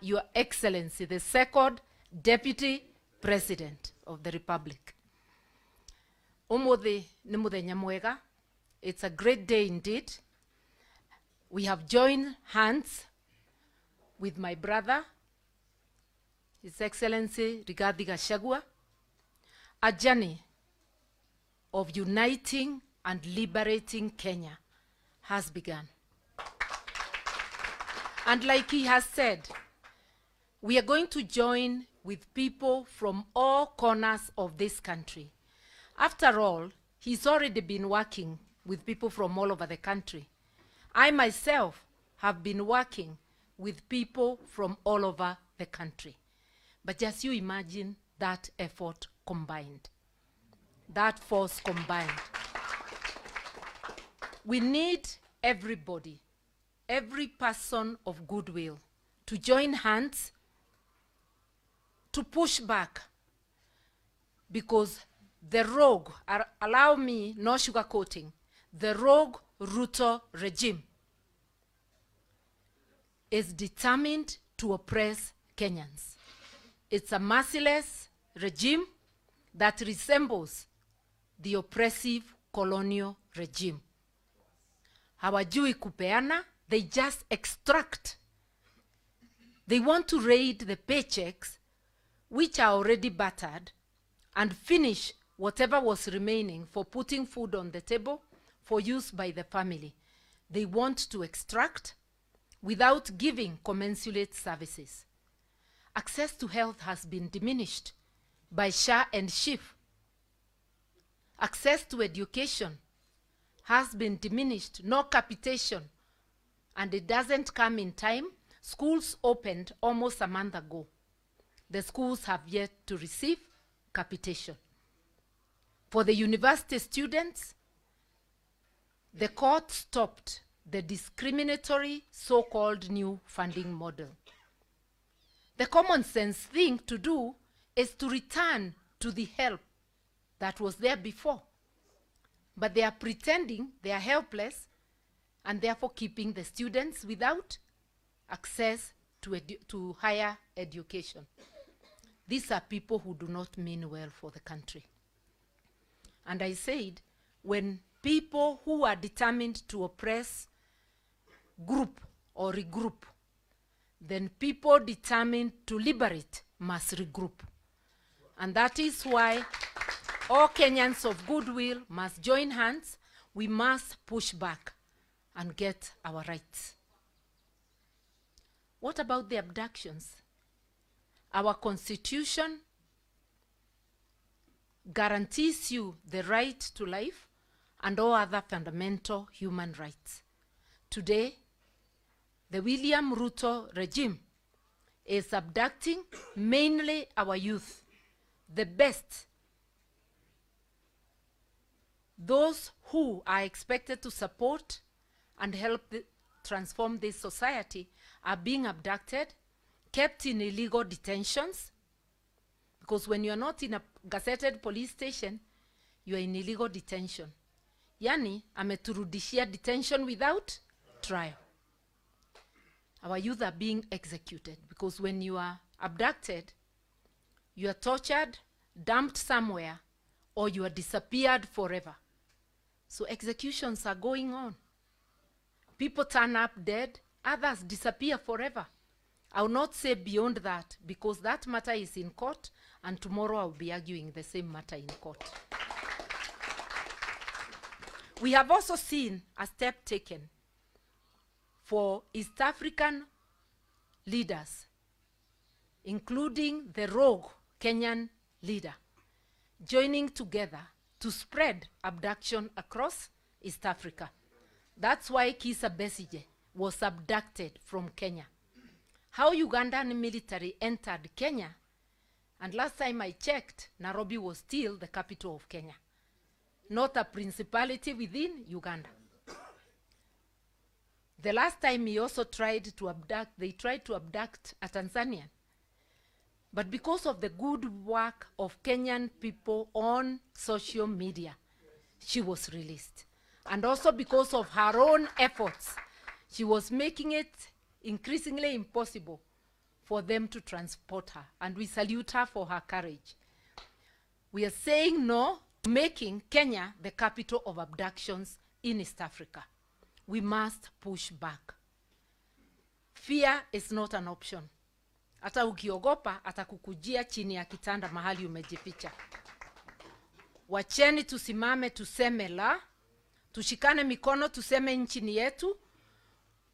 Your Excellency, the second Deputy President of the Republic. Umuthi ni muthenya mwega. It's a great day indeed. We have joined hands with my brother, His Excellency Rigathi Gachagua, a journey of uniting and liberating Kenya has begun. And like he has said, we are going to join with people from all corners of this country. After all, he's already been working with people from all over the country. I myself have been working with people from all over the country. But just you imagine that effort combined, that force combined. We need everybody, every person of goodwill, to join hands to push back because the rogue, allow me, no sugarcoating, the rogue Ruto regime is determined to oppress Kenyans. It's a merciless regime that resembles the oppressive colonial regime. Hawajui kupeana, they just extract. They want to raid the paychecks, which are already battered, and finish whatever was remaining for putting food on the table for use by the family. They want to extract without giving commensurate services. Access to health has been diminished by SHA and SHIF. Access to education has been diminished, no capitation, and it doesn't come in time. Schools opened almost a month ago. The schools have yet to receive capitation. For the university students, the court stopped the discriminatory so-called new funding model. The common sense thing to do is to return to the help that was there before. But they are pretending they are helpless and therefore keeping the students without access to higher education. These are people who do not mean well for the country. And I said, when people who are determined to oppress group or regroup, then people determined to liberate must regroup. And that is why all Kenyans of goodwill must join hands. We must push back and get our rights. What about the abductions? Our constitution guarantees you the right to life and all other fundamental human rights. Today, the William Ruto regime is abducting mainly our youth, the best, those who are expected to support and help transform this society are being abducted, kept in illegal detentions, because when you are not in a gazetted police station, you are in illegal detention. Yani, ameturudishia detention without trial. Our youth are being executed because when you are abducted, you are tortured, dumped somewhere, or you are disappeared forever. So executions are going on. People turn up dead, others disappear forever. I will not say beyond that because that matter is in court, and tomorrow I will be arguing the same matter in court. We have also seen a step taken for East African leaders, including the rogue Kenyan leader, joining together to spread abduction across East Africa. That's why Kizza Besigye was abducted from Kenya. How Ugandan military entered Kenya, and last time I checked, Nairobi was still the capital of Kenya, not a principality within Uganda. The last time he also tried to abduct, they tried to abduct a Tanzanian. But because of the good work of Kenyan people on social media, she was released. And also because of her own efforts, she was making it increasingly impossible for them to transport her. And we salute her for her courage. We are saying no to making Kenya the capital of abductions in East Africa. We must push back. Fear is not an option. Hata ukiogopa atakukujia chini ya kitanda mahali umejificha. Wacheni tusimame tuseme la, tushikane mikono tuseme nchi ni yetu.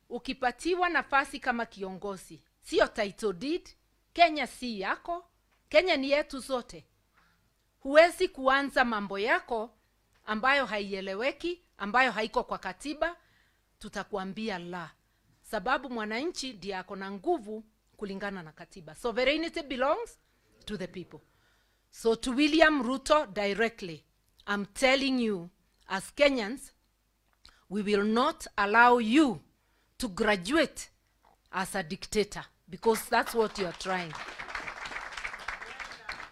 Ukipatiwa nafasi kama kiongozi, sio title deed. Kenya si yako, Kenya ni yetu zote. Huwezi kuanza mambo yako ambayo haieleweki, ambayo haiko kwa katiba. Tutakuambia la, sababu mwananchi ndiye ako na nguvu kulingana na katiba. Sovereignty belongs to the people. So to William Ruto directly, I'm telling you, as Kenyans, we will not allow you to graduate as a dictator, because that's what you are trying.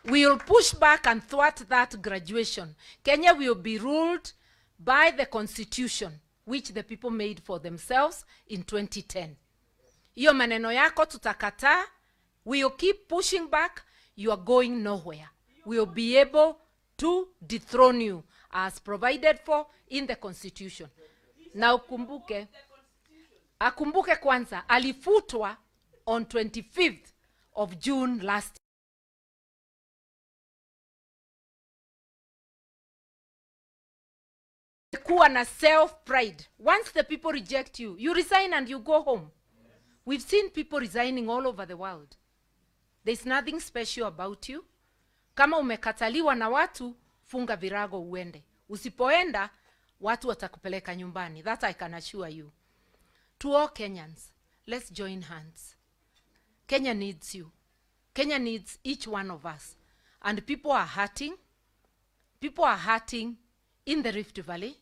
We will push back and thwart that graduation. Kenya will be ruled by the constitution which the people made for themselves in 2010. Hiyo maneno yako tutakataa. We will keep pushing back. You are going nowhere. We will be able to dethrone you as provided for in the constitution. Na ukumbuke, akumbuke kwanza alifutwa on 25th of June last. Kuwa na self pride. Once the people reject you, you resign and you go home. We've seen people resigning all over the world. There's nothing special about you. Kama umekataliwa na watu, funga virago uende. Usipoenda, watu watakupeleka nyumbani. That I can assure you. To all Kenyans, let's join hands. Kenya needs you. Kenya needs each one of us. And people are hurting. People are hurting in the Rift Valley,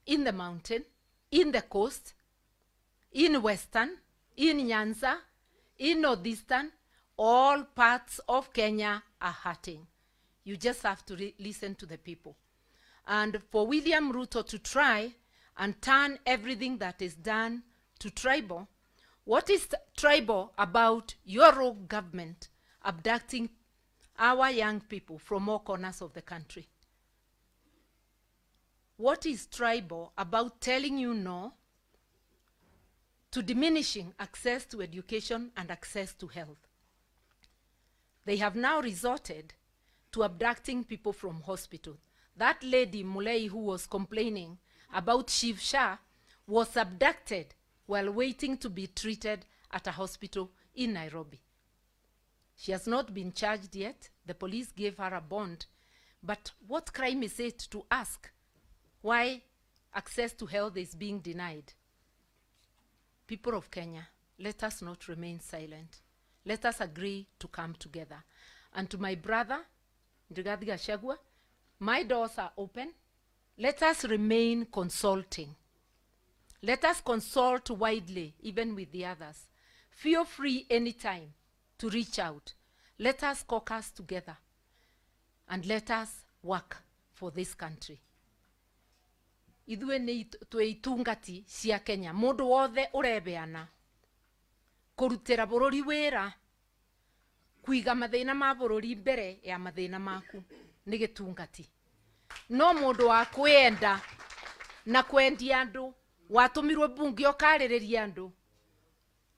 in the mountain, in the coast, in Western, in Nyanza, in Northeastern. All parts of Kenya are hurting. You just have to listen to the people. And for William Ruto to try and turn everything that is done to tribal, what is tribal about your rogue government abducting our young people from all corners of the country? What is tribal about telling you no to diminishing access to education and access to health? They have now resorted to abducting people from hospital. That lady, Mulei, who was complaining about Shiv Shah, was abducted while waiting to be treated at a hospital in Nairobi. She has not been charged yet. The police gave her a bond. But what crime is it to ask why access to health is being denied? People of Kenya, let us not remain silent. Let us agree to come together. And to my brother, Rigathi Gachagua, my doors are open. Let us remain consulting. Let us consult widely, even with the others. Feel free anytime to reach out. Let us caucus together and let us work for this country. Ithuĩ nĩ twĩ itungati cia Kenya. Mũndũ wothe ũrebeana kũrutĩra bũrũri wĩra, kũiga mathĩna ma bũrũri mbere ya mathĩna maku nĩ gĩtungati. No mũndũ wa kwĩenda na kwendia andũ, watũmirwo mbunge ũkarĩrĩria andũ,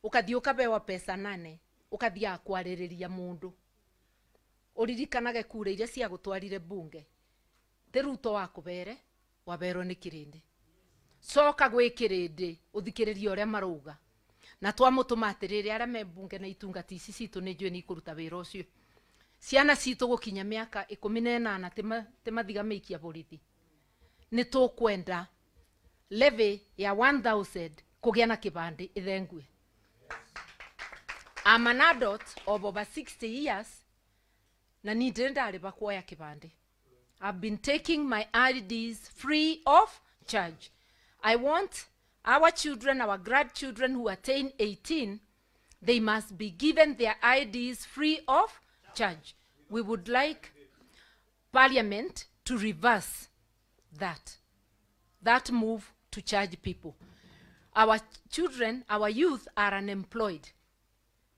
ũkathiĩ ũkabewa pesa nane, ũkathiaga kwarĩrĩria mũndũ. Ũririkanage kura iria ciagũtwarire mbunge, ti Ruto wakũbere, waberwo nĩ kĩrĩndĩ. Coka gwĩ kĩrĩndĩ ũthikĩrĩrie ũrĩa marauga. Na twamũtũma atĩrĩrĩ, arĩa me mbunge na itungati ici citũ nĩ njũĩ nĩ ikũruta wĩra ũcio. Ciana citũ gũkinya mĩaka 18 ti mathiga mĩikia borithi. Nĩ tũkwenda levy ya 1000 kũgĩa na kĩbandĩ ĩthengue. I'm an adult of over 60 years na niĩ ndirĩ ndarĩba kuoya kĩbandĩ. I've been taking my IDs free of charge. I want our children, our grandchildren who attain 18, they must be given their IDs free of charge. We would like Parliament to reverse that move to charge people. Our children, our youth are unemployed.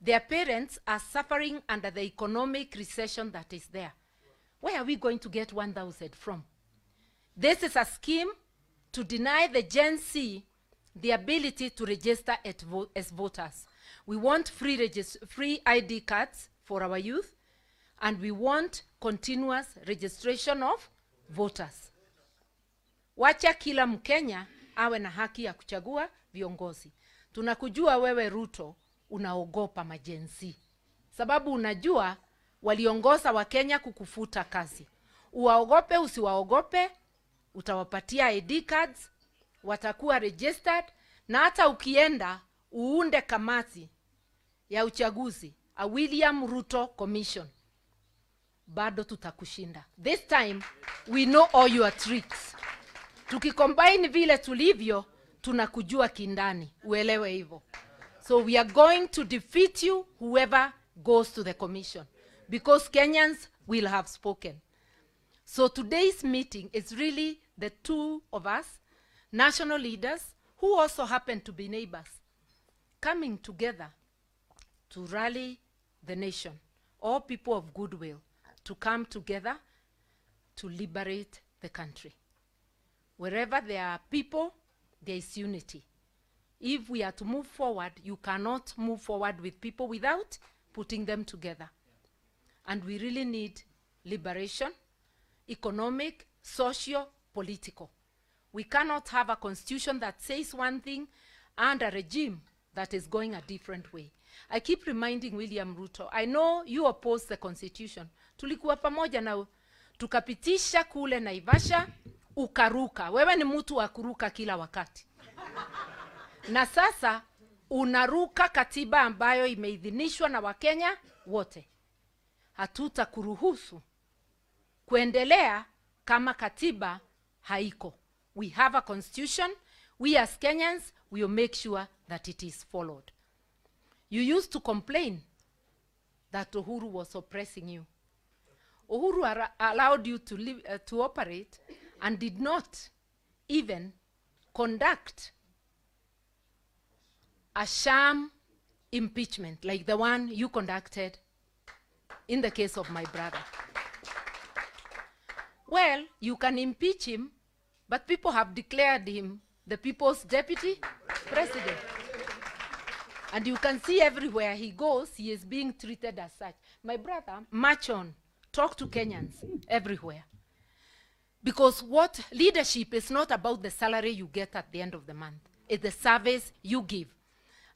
Their parents are suffering under the economic recession that is there. Where are we going to get 1,000 from? This is a scheme to deny the Gen Z the ability to register as voters. We want free ID cards for our youth, and we want continuous registration of voters. Wacha kila Mkenya awe na haki ya kuchagua viongozi. Tunakujua wewe Ruto unaogopa maGen Z, sababu unajua waliongoza Wakenya kukufuta kazi. Uwaogope usiwaogope, utawapatia ID cards, watakuwa registered, na hata ukienda uunde kamati ya uchaguzi, a William Ruto Commission, bado tutakushinda. This time we know all your tricks. Tukicombine vile tulivyo, tunakujua kindani, uelewe hivyo. So we are going to defeat you, whoever goes to the commission, because Kenyans will have spoken. So today's meeting is really the two of us, national leaders, who also happen to be neighbors, coming together to rally the nation, all people of goodwill, to come together to liberate the country. Wherever there are people, there is unity. If we are to move forward, you cannot move forward with people without putting them together. And we really need liberation, economic, socio, political. We cannot have a constitution that says one thing and a regime that is going a different way. I keep reminding William Ruto, I know you oppose the constitution. Tulikuwa pamoja na tukapitisha kule Naivasha, ukaruka. Wewe ni mtu wa kuruka kila wakati. Na sasa unaruka katiba ambayo imeidhinishwa na Wakenya wote. Hatutakuruhusu kuendelea kama katiba haiko. We have a constitution. We as Kenyans will make sure that it is followed. You used to complain that Uhuru was oppressing you. Uhuru allowed you to live, to operate and did not even conduct a sham impeachment like the one you conducted in the case of my brother. Well, you can impeach him, but people have declared him the people's deputy president. And you can see everywhere he goes, he is being treated as such. My brother, march on. Talk to Kenyans everywhere. Because what leadership is not about the salary you get at the end of the month. It's the service you give.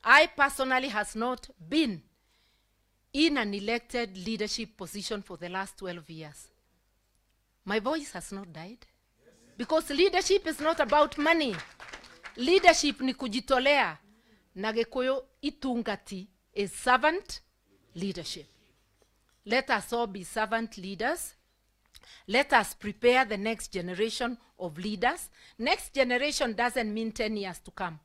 I personally has not been in an elected leadership position for the last 12 years. My voice has not died. Because leadership is not about money. Leadership ni kujitolea. Na Gikuyu itungati is servant leadership. Let us all be servant leaders. Let us prepare the next generation of leaders. Next generation doesn't mean 10 years to come.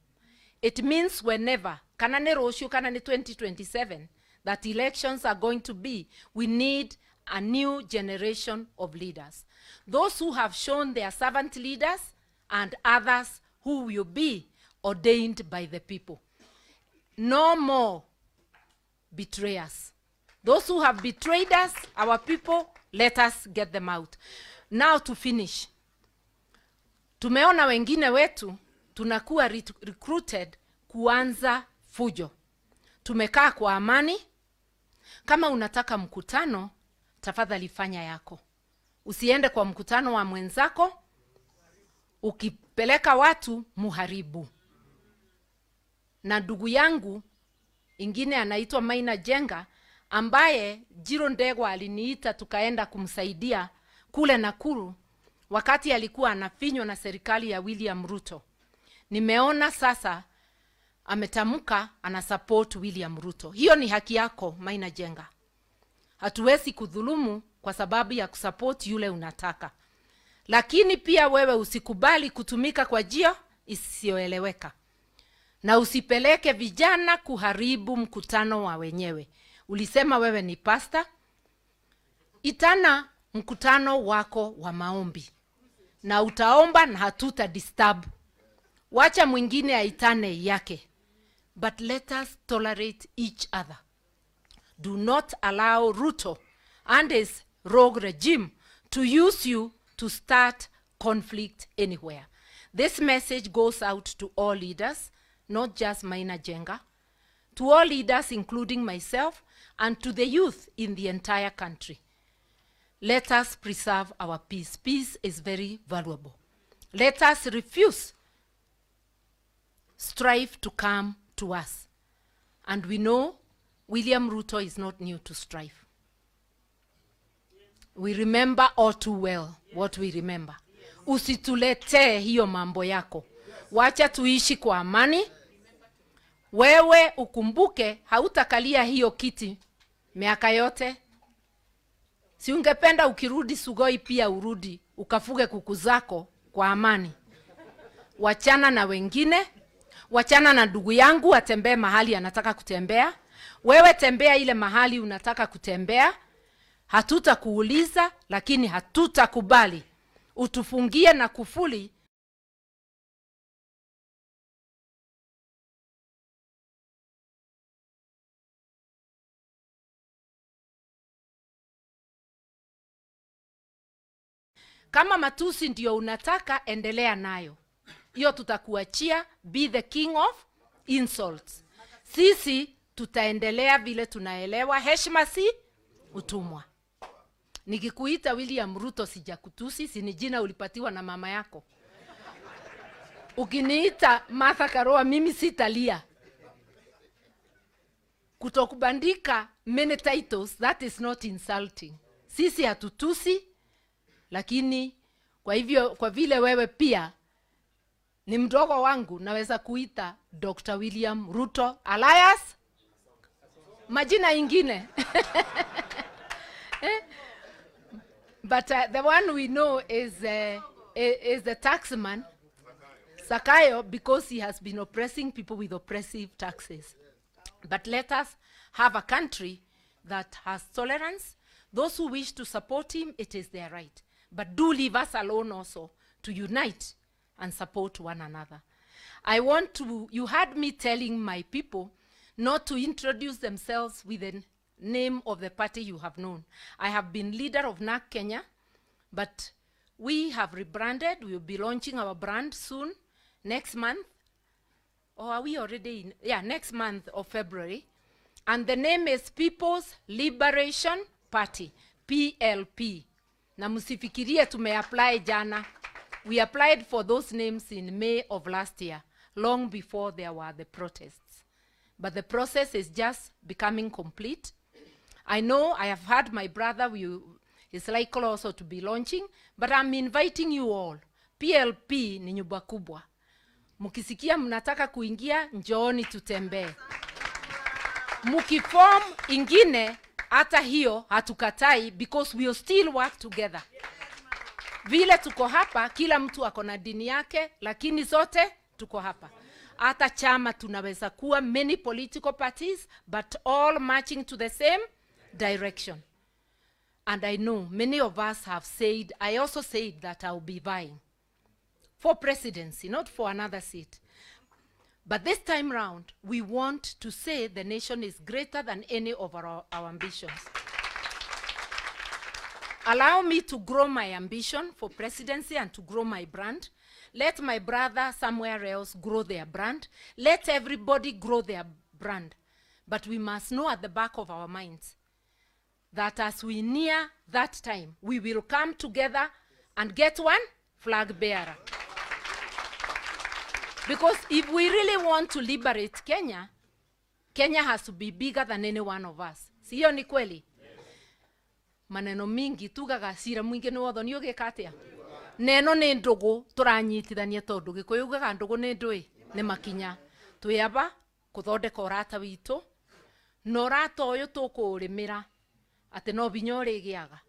It means whenever, kana nĩ rũciũ kana nĩ 2027, that elections are going to be, we need a new generation of leaders. Those who have shown their servant leaders and others who will be ordained by the people. No more betrayers. Those who have betrayed us, our people, let us get them out. Now to finish. Tumeona wengine wetu tunakuwa recruited kuanza fujo. Tumekaa kwa amani. Kama unataka mkutano, tafadhali fanya yako. Usiende kwa mkutano wa mwenzako, ukipeleka watu muharibu. Na ndugu yangu ingine anaitwa Maina Njenga ambaye Njiru Ndegwa aliniita tukaenda kumsaidia kule Nakuru wakati alikuwa anafinywa na serikali ya William Ruto. Nimeona sasa ametamka ana support William Ruto. Hiyo ni haki yako Maina Njenga. Hatuwezi kudhulumu kwa sababu ya kusupport yule unataka, lakini pia wewe usikubali kutumika kwa njia isiyoeleweka na usipeleke vijana kuharibu mkutano wa wenyewe. Ulisema wewe ni pasta, itana mkutano wako wa maombi na utaomba na hatuta disturb. Wacha mwingine aitane yake, but let us tolerate each other. Do not allow Ruto and his rogue regime to use you to start conflict anywhere. This message goes out to all leaders, not just Maina Njenga, to all leaders, including myself, and to the youth in the entire country. Let us preserve our peace. Peace is very valuable. Let us refuse strife to come to us. And we know William Ruto is not new to strife. We remember all too well what we remember. Usituletee hiyo mambo yako. Wacha tuishi kwa amani. Wewe ukumbuke hautakalia hiyo kiti miaka yote. Si ungependa ukirudi Sugoi pia urudi ukafuge kuku zako kwa amani? Wachana na wengine, wachana na ndugu yangu atembee mahali anataka kutembea. Wewe tembea ile mahali unataka kutembea. Hatutakuuliza, lakini hatutakubali utufungie na kufuli. Kama matusi ndio unataka, endelea nayo hiyo, tutakuachia. Be the king of insults. Sisi tutaendelea vile tunaelewa, heshima si utumwa. Nikikuita William Ruto sijakutusi, si ni jina ulipatiwa na mama yako. Ukiniita Martha Karua mimi sitalia. Kutokubandika many titles, that is not insulting. Sisi hatutusi, lakini kwa hivyo, kwa vile wewe pia ni mdogo wangu, naweza kuita Dr. William Ruto alias majina ingine. Eh? But the one we know is the taxman Zakayo, because he has been oppressing people with oppressive taxes. But let us have a country that has tolerance. Those who wish to support him, it is their right. But do leave us alone also to unite and support one another. You heard me telling my people not to introduce themselves with the name of the party you have known. I have been leader of NARC Kenya, but we have rebranded. We will be launching our brand soon, next month. Or are we already in? Yeah, next month of February. And the name is People's Liberation Party, PLP. Na msifikirie tumeapply jana. We applied for those names in May of last year, long before there were the protests. But the process is just becoming complete. I know I have had my brother, is likely also to be launching, but I'm inviting you all. PLP ni nyumba kubwa. Mkisikia mnataka kuingia, njooni tutembee. Mkiform ingine, hata hiyo hatukatai, because we'll still work together. Vile tuko hapa, kila mtu ako na dini yake, lakini zote tuko hapa. Hata chama tunaweza kuwa many political parties, but all marching to the same direction. And I know many of us have said, I also said that I'll be vying for presidency, not for another seat. But this time round, we want to say the nation is greater than any of our ambitions. Allow me to grow my ambition for presidency and to grow my brand. Let my brother somewhere else grow their brand. Let everybody grow their brand. But we must know at the back of our minds that as we near that time, we will come together and get one flag bearer. Because if we really want to liberate Kenya, Kenya has to be bigger than any one of us. Siyo ni kweli? Maneno mingi tugaga cira mwingi ni wotho ni ugika atia neno ni ndugu turanyitithania tondu Gikuyu ugaga ndugu ni ndui ni makinya. Twiaba kuthondeka urata witu, na urata uyu tukuurimira ati no binya urigiaga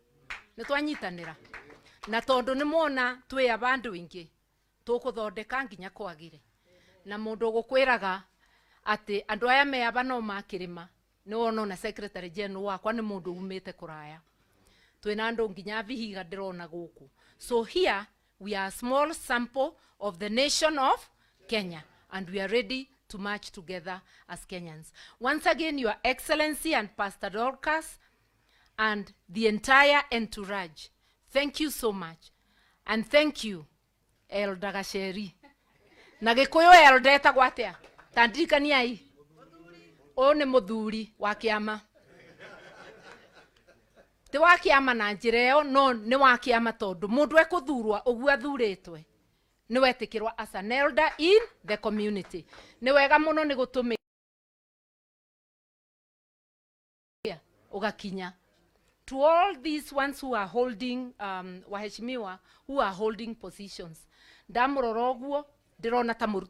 ni twanyitanira, na tondu ni mwona twi abandu ingi tukuthondeka nginya kwagire. Na mundu ugukwiraga ati andu aya me aba no makirima ni wona na secretary general wakwa ni mundu umite kuraya, twina andu nginya Vihiga ndirona guku. So here we are, a small sample of the nation of Kenya, and we are ready. To march together as Kenyans. Once again, Your Excellency and Pastor Dorcas and the entire entourage, thank you so much. And thank you, Elder Gacheri. Na Gĩkũyũ elder etagwo atĩa? Ta ndirikaniai. Ũyũ nĩ mũthuri wa kĩama. Ti wa kĩama na njĩra ĩyo, no nĩ wa kĩama tondũ mũndũ ekũthurwo ũguo athurĩtwe nĩ wetĩkĩrwo as an elder in the community. Nĩ wega mũno nĩ gũtũmĩra ũgakinya. To all these ones who are holding waheshimiwa who are holding positions, ndamũrora ũguo ndĩrona ta mũru